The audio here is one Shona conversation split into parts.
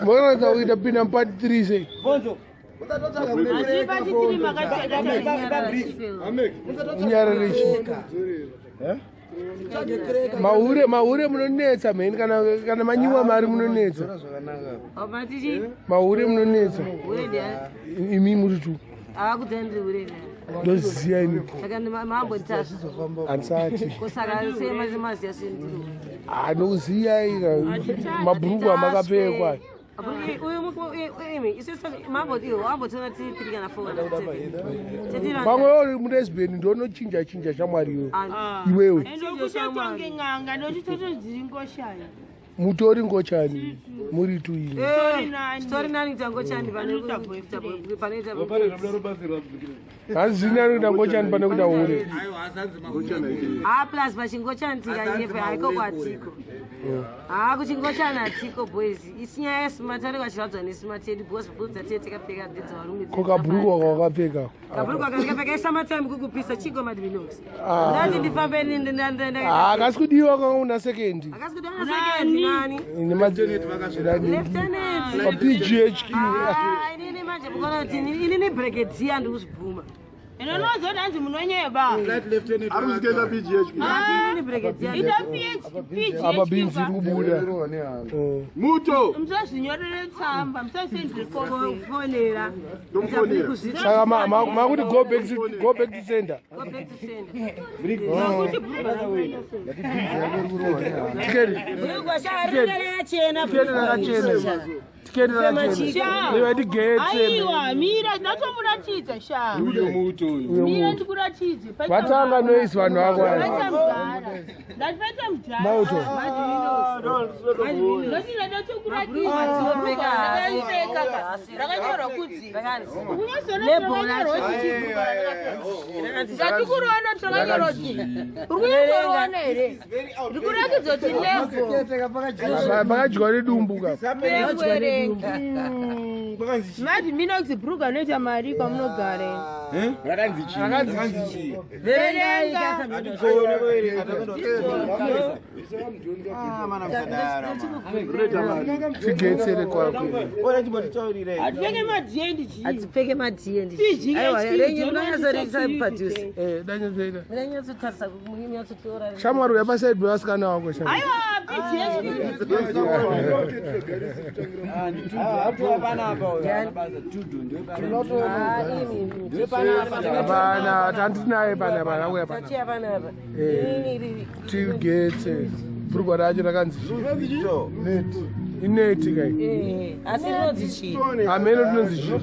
Makaratidza kuita pinda mupati 3 sei? Nyarare chii? Mahure, mahure munonetsa mheni, kana manyimwa mari munonetsa. Mahure munonetsa. Imi muri tu. Ndoziya ini. Handisati. Ndoziyai mabhuruku amakapfekwa. Pamwe uri mulesbian, ndonochinja chinja shamwari iwe. Iwewe. Mutori ngochani muri tu ini. Story nani kuita ngochani pane kuita Hanzi zvini ari kuita ngochani pane kuita hure. Ah, plus pachingochani tinganyepe haiko kwatiko. Ah, kuchingochani hatiko, boys. Isi nyaya yesmart, anenge achiradzwa nesmart yedu because bhutsu dzatiye takapfeka ndedzevarume. Ko kabhuruku wakapfeka? Kabhuruku akapfeka isummertime kukupisa chiko madminox. Ah. Ndati ndifambe. Ah, kasi kudiwa kwanga una sekendi. Akasi kudiwa na sekendi nani? Lieutenant. PGHQ. Ah, inini manje mukaona kuti inini brigadier ndikuzvibvuma. Inonozoda hanzi munonyeba. Arikuzoita PGHQ. Ndati inini brigadier. Ita. Apa beans iri kubuda. Muto. Musazvinyorere tsamba, musasendrefonera. Ndomufonera. Saka makuti go back to sender. Go back to sender. Tiketi. Bhurugwa sha rakachena. Tiketi rakachena. Tiketi rakachena. Iwe tigetse. Aiwa, mira, ndatomuratidza sha. Uyo muto uyo. Mira, ndikuratidze. Vatanga noise vanhu vako aya. Paita mudhara, ndati paita mudhara. Mauto. Ndoti ndatokuratidza ndakaipfeka, rakanyorwa kuti Lebhora. Ndatikuroona kuti rakanyorwa kuti uri kunyatsoona here? Ndikuratidza kuti lebo. Pakadyiwa nedumbu ka. Pewerenga mati minox brug anoita mari kwamunogara. Rakanzi chii? Rakanzi chii? Verenga. Tigetsere kwako. Hatipfeke madiendi chii? Hatipfeke madiendi. PGHQ. Aiwa, renyu munonyatsorisa padhuze. Eh, danyatsoita. Munonyatsotarisa, munyatsotora. Shamwari uya pasaidi pevasikana wako shamwari. Aiwa, PGHQ. Ah, imi. Hapana, tandinaye panapa, auya panapa. Tachiya panapa. Eh. Inini. Tigetse. Bhurugwa racho rakanzi chii? Ineti kai. Eh, asi rinonzi chii? Ameno tinonzi chii?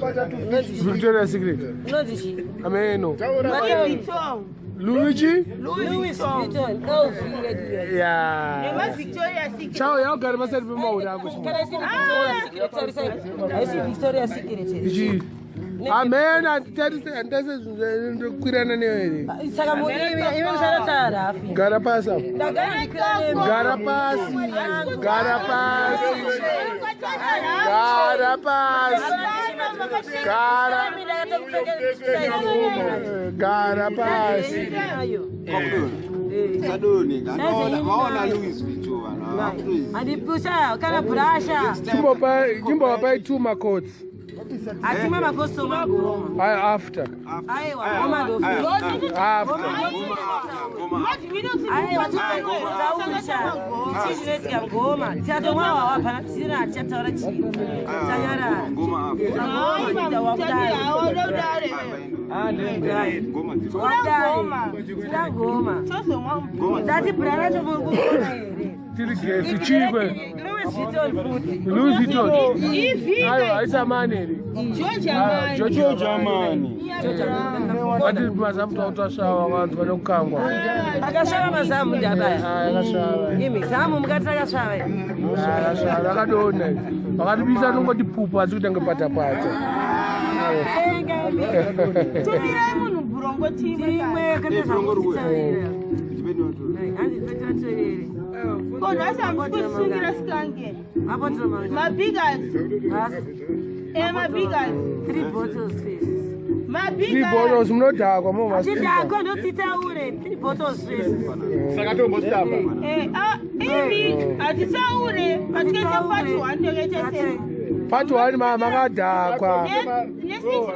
Victoria Secret. Rinonzi chii? Ameno. Louis Vuitton. Luigi? Louis Vuitton LV yedu. Ya. NemaVictoria Secret. Chao yaugare pasaidi pemauri ako shamwari. Kana isiri Victoria Secret, tarisai. Haisi Victoria Secret here. Ichi. Ameno handitarise ndokwirana neyo here. Saka imi musarataura rafi. Gara pasi apo. Ndagara ndikwira nemi. Gara pasi. Gara pasi. Gara pasi. Gara. Gara pasi. Maona Louis Vuitton vanhu. Handipusha kana bhurasha. Chimbovapai two macoats. Hatimwe makostoma goma. After. Aiwa, goma ndofi. After. Aiwa, tikuudza chii chinoitika ngoma. Tiatomwa wawa pana tisina, hatichataura chii. Tanyarara. Ngoma apo. Wakudare. Ngoma dziri. Tida ngoma. Ndati bhura racho muri kuona here? Tiri gesi chikwe. Louis Vuitton futi. Louis Vuitton. Ivhike. Aiwa, aisamani here? George Ah, Amani. George Amani. Vati mazamu tautasvava vanhu vane kukangwa. Akasvava mazamu ndabaya. Ah, akasvava. Imi zamu mukati rakasvava here? Akasvava, akadonha. Vakatibisa nongoti pupu asi kuita ngepatapata. Enga imi. Tumirai munhu bhurongo timwe. Timwe kana zvakutitsaurira. Ndipeni watu. Hanzi tatitorere. Ko nhasi hamusi kutisungira sikange? Mabotoro mangani? Mabigas. Asi Mabigas. three bottles, please. Three bottles munodhakwa mo. Chidhakwa ndotitaure 3 bottles zvese. Saka tombostapa. Ivi hatitaure patikaita part 1 tokaita sei? Part 1 makadhakwa.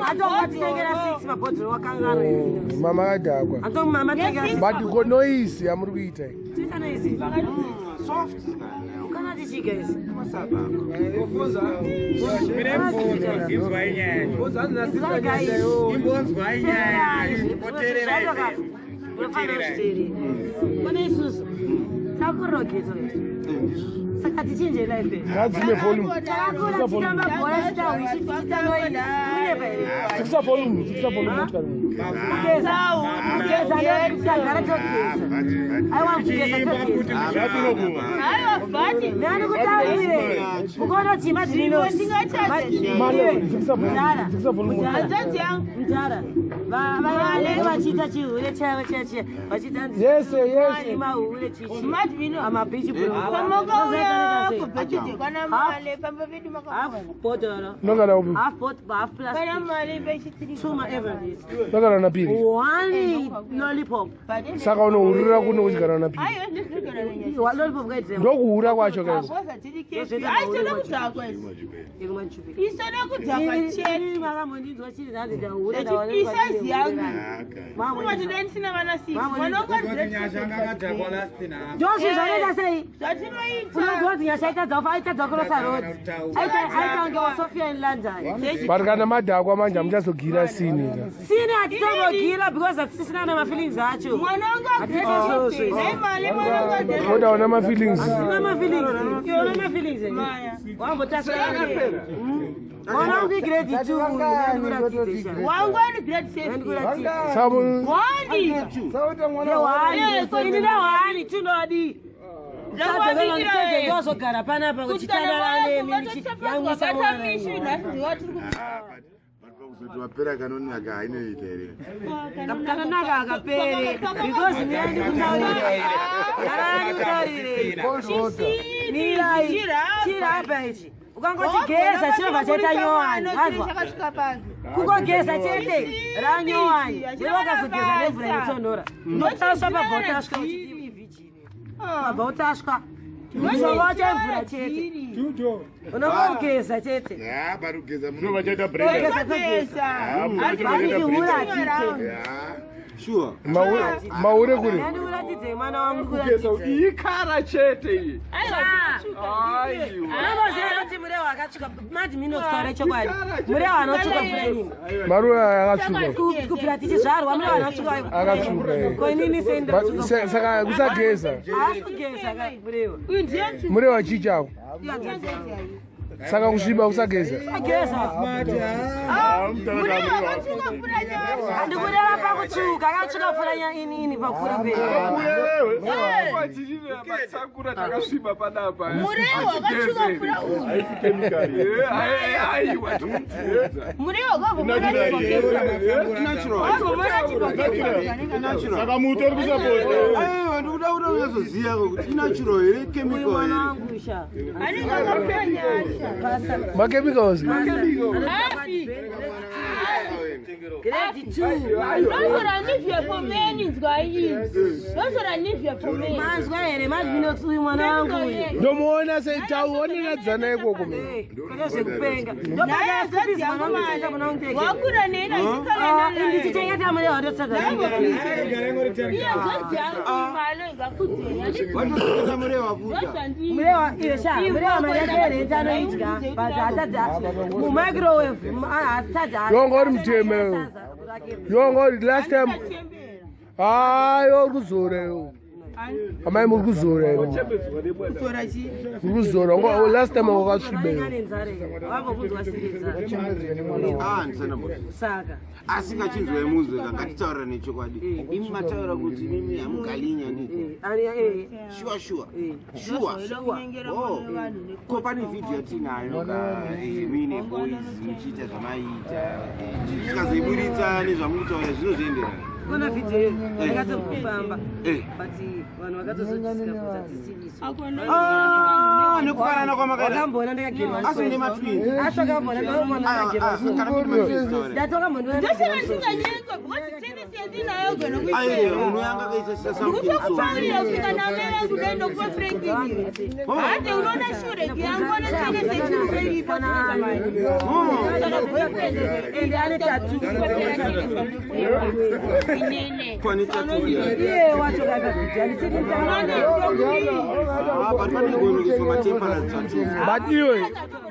Atongwatitengera 6 mabhodhoro wakanganwa. Mamakadhakwa. Atomama tengera. But ko noise yamuri kuita iyi? Tuita noise. Soft. Kana tichiga isi. Inzwai nyaya. Imbonzwai nyaya. Imboteererai. Kune isusu takurogeta, saka tichinje life yedu. Ngadzime volume. Takakura tichitamba bhora, tichitawishi, tichiita noise. Kunyepa here? Dzikisa volume, dzikisa volume motikari. Kugeza, kugeza ndokutagara togeza. Aiwa, kugeza togeza. Aiwa, vhati. Nani kutaurire mukono chima. Male, dzikisa volume, dzikisa volume. Hanzvadzi yangu. Mudhara, vanenge vachiita chihure chavo chiya chiya, vachiita Yese, yese. mahure chichi Madmino. amabichi. Pamakauya kubhekidhe kwana male pamba pedu Half makakwana. bottle. Nogara upi? Half bottle, half Kana plastic. male pechitiri. Two ma everys. Nogara napiri. One lollipop. Saka unohurira kuno uchigara napiri? Aiwa, ndinogara nenyasha. Wa lollipop kaidrema. Ndokuhura kwacho kaizvo. Aboza tiri kepi. Aisona kudhakwa isi. Ekumanchupi. Isona kudhakwa chete. Makambondinzwa chiri nhandi ndahure. Isaizi yangu. Kuma tinoda ndisina vana 6. Mwana wangu ari grade 7. Ndozvi zvanoita sei? Zvatinoita. Unonzwa kuti Nyasha aitadza aitadza kurosa road, aita kunge waSofia in London. But kana madhakwa manje hamuchazogira sini ka. Sini hatitombogila because hatisisina namafeelings acho. Mwana wangu ari grade 7. Nei male mwana wangu ari grade 7. Modaona mafeelings. Hatina mafeelings. Iwe una mafeelings here? Wambotaswa mwana wangu igrade 2, ndikuratidze. Wangu ari grade 7. Ndikuratidze. Saka Wani. Ini ndahwani tunodi ndozogara panapa kuchitandara nemi ndichiyamwisa mwana. Kuzoti wapera kanonaka hainoita here? Kanonaka akapere because mirai ndikutaurire, gara ndikutaurire. Mirai chirapa ichi, ukangochigeza chinobva chaita nyowani, azwa? Kungogeza chete ranyowani, iwe wakazogeza nemvura inotonhora, unotasva, pabva utasva uchiti ivhijini, pabva utasva mushonga wacho imvura chete, unongogeza chete. Ya, pari kugeza. Vachaita break. Kugeza togeza, vatichihura hatite. Sure. Mahure kuri. Ndikuratidze mwana wangu. Kugeza Kuratidze. ikara chete iyi. Aiwa. Unoziva kuti Murewa akatsvuka madi minotitaura chokwadi, Murewa anotsvuka mvura inini. Maruva akatsvuka. Kubvira tichizvarwa Murewa anotsvuka. Akatsvuka, eh. Ko inini sei? But saka kusageza. Haasi kugeza ka Murewa. Murewa chii chako? Saka kusviba kusageza. Ageza. Handikureva pakutsvuka, akatsvuka pfura inini pakura kwedu. Matsakura takasviba panapa. Murewa akatsvuka pfura uyu. Haisi kemikali. Aiwa. Murewa. Saka muto uri kusapota. Aiwa, ndikuda kuti unyazoziva kuti inatural here, Uyu chemical mwana here. wangu sha. Anenge akapfura Nyasha. Machemicals. Grade 2. Ndozora Nivea for men, inzwai izvi. Ndozora Nivea for men. Manzwa here madminot? Uyu mwana wangu uyu. Ndomuona seitauoneladzana ikoko mina. Kwete zvekupenga, ndopakaasipisi mwana wangu chengeta mwana wangu tege. Wakura nena. Ndichichengeta Murewa ndotsadza. Iye nzodzi yangu malo ingakudzenya. Watosvika Murewa futa. Murewa iyo sha, Murewa mari yake yerenti anoidya, but hatadza mumicrowave, hatadza. Yonga uri muteme. Yonga uri last time. Hayi, uri kuzora iwe. Amai, muri kuzora iwe. Muri kuzora. Last time wakasviba iwe. Ane nzara here? Wambobvunzwa siri nzara? Ah, ndisana. Saka Asi ngachinzwai muzwe ka, ngatitaura nechokwadi. Imi mataura kuti mimi hamugalinya ndiko? Shuwa shuwa shuwa? Oh. Ko pane vhidhiyo yatinayo ka, muine boys muchiita zvamaiita, tikazoiburitsa nezvamukutaura zvinozvienderana? Kuna vhidhiyo yakatombofamba. Eh. But Vanhu vakatozodiscover dzisiriso. Ah, nekufanana kwamakaita. Wakamboona ndakagerwa Asi mune matwins. Asi wakamboona ndakaona Ah, ndakagerwa ah, kana mune matwins taura. Ndatokamboona. Ndosaka ndinganyengwa because tenisi yandinayo gona Aiwa, kuipfeka. munhu yanga akaita something so. Ndikutokupaurira kusvika namai vangu dai ndokupa Franklin. Hande unoona shure yangu one tenisi yechirume iripo tinoita Saka boyfriend Ende ane tattoo. inene. Pane tattoo ya. Iye wacho kaka handisiri Ah, but pane gono kuiswa matemporary tattoos. But iwe,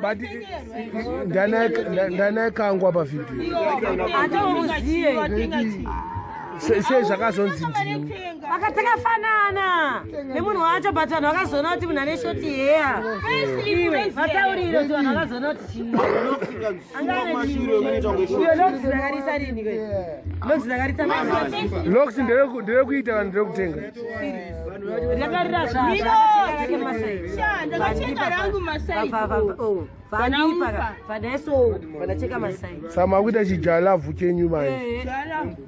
but ndanaikangwa pavhidhiyo. Atomuziye. Sei zvakazonzi ndini? Vakatakafanana nemunhu wacho, but vanhu vakazoona kuti munhu ane shoti heya. Iwe vataurire kuti vanhu vakazoona kuti chii. Anga mashure unoita kunge Uyo lox ndakarisa rini kwe? Lox ndakarisa manje. Lox nderekuita kana nderekutenga? Ndakarira zvazvake masai. Sha, ndakachenga rangu masai. Vandipa vandaiso vandacheka masai. Saka makuita chijalavhu chenyu manje.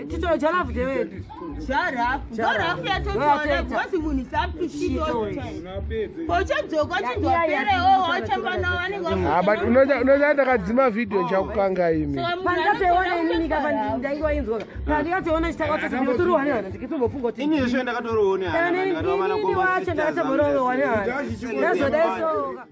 Tito jalavu ndewedu. Zvarafu. Ndorafu yatotoona because munhu is up to shit all the time. Pauchadzoka uchinzwaperewo wachamba navo vanenge Ah, but unocha ndakadzima vhidhiyo ndichakukanga imi. Pandikatoiona inini kapa ndaingoinzwa. Pandikatoiona chitakatsotorohwa nehana ndikitombofunga kuti Ini zveshe ndakatoroona. Kana nini wacho ndakatomborohwa nehana. Ndazodaisoka.